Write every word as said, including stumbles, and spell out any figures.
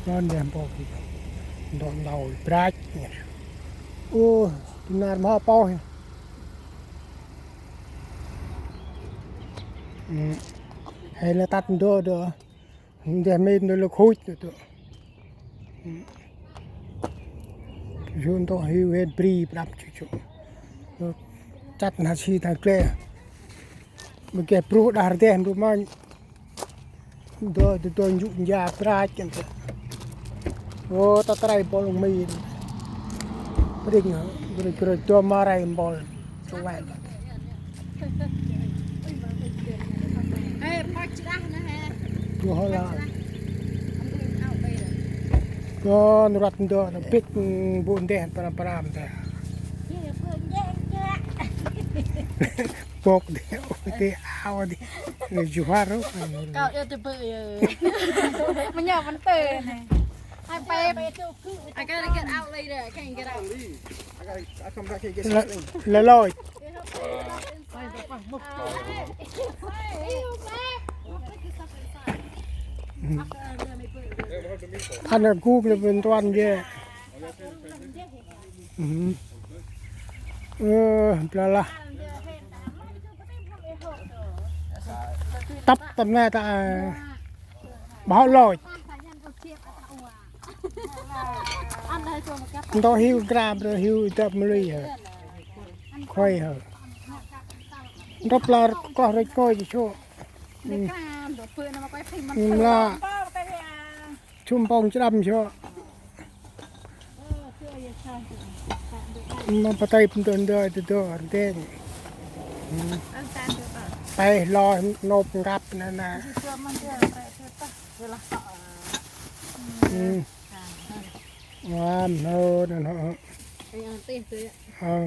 Ngon deh mpôk. Ntô ntâu brach. Ô, tu nar mho pôh. He lĕ tât ntô đô. Ndeh mê ntô lô khuch ntô. Yŭ ntô hiu het bri prap chu chu. Chăt na si ta gle. Mê geh bruh đah rơdeh mru manh. Ntô ntô ntô nju nja brach ntô. Ô ta trai bol mi. Pring hơ, pring kơ dô ma rai bol. Sông Lai. Dô hơ la. Kơ nô răt ntô, nô bĭk bu ndeh pram pram tê. Bok đê, ô, đê ao đê. Nê juhar, ô. Kâo ia tê bơ ia. Mơ nhơ măn tê nê. Hai pe. I gotta get out later. I can't get out. Lơ, lơ lôi. Ăn là gum là bên toàn về. Ừ. Ơ, bla la. Tăp tâm nê ta, à, bảo lôi. Ntô hiu gra bro hiu tăp mlui hơ. Khôi hơ. Ntô pla kloh rêch khôi ji sô. Mla. Chum pong chram sô. Mla patay pun tơ ndơ tơ tơ ardeng. Peh lo nôp ngăp nê nê. Wan hô nê hô.